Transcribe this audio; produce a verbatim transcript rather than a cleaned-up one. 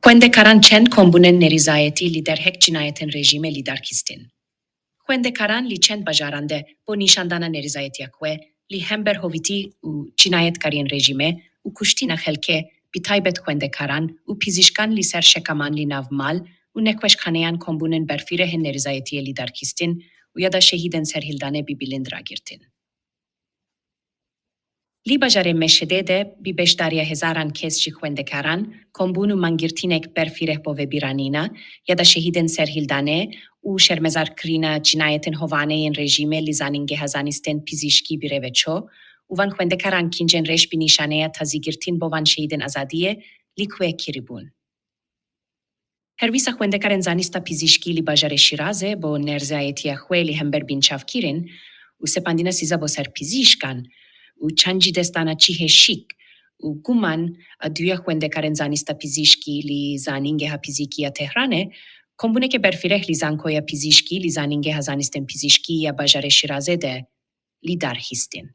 Xwendekaran çend kombûnên nerîzayetî li derhek cinayetên rejîmê li dar xistin. Xwendekaran li çend bajaran de bo nîşandana nerîzayetiya xwe li hember hovîtî û cinayetkariyên rejîmê û kuştina xelkê, bi taybet xwendekaran û pizîşkan li ser şekaman li nav mal û nexweşxaneyan kombûnên berfireh ên nerîzayetiyê li dar xistin û ya da şehîdên serhildanê bi bilind ragirtin. Li bajarê Meşedê de bi beşdariya hezaran kes ji xwendekaran, kombûn û mangirtinek berfireh bo vebiranîna ya da şehîdên serhildanê û şermezarkirina cinayetên hovane yên rejîmê li Zanîngeha Zanistên Pizîşkî bi rê ve ço û van xwendekaran kincên reş bi nîşaneya tazîgirtin bo van şehîdên azadiyê li xwe kiribûn. Her wisa xwendekarên zanista pizîşkî li bajarê Şîrazê bo nerîzayetiya xwe li hember binçav kirin û sepandina siza bo ser pizîşkan û çand jî destana cihê şîk û guman a duya xwendekarên zanista pizîşkî li Zanîngeha Pizîkî ya Tehranê, kombûneke berfireh li Zankoya Pizîşkî li Zanîngeha Zanistên Pizîşkî ya bajarê Şîrazê de li dar xistin.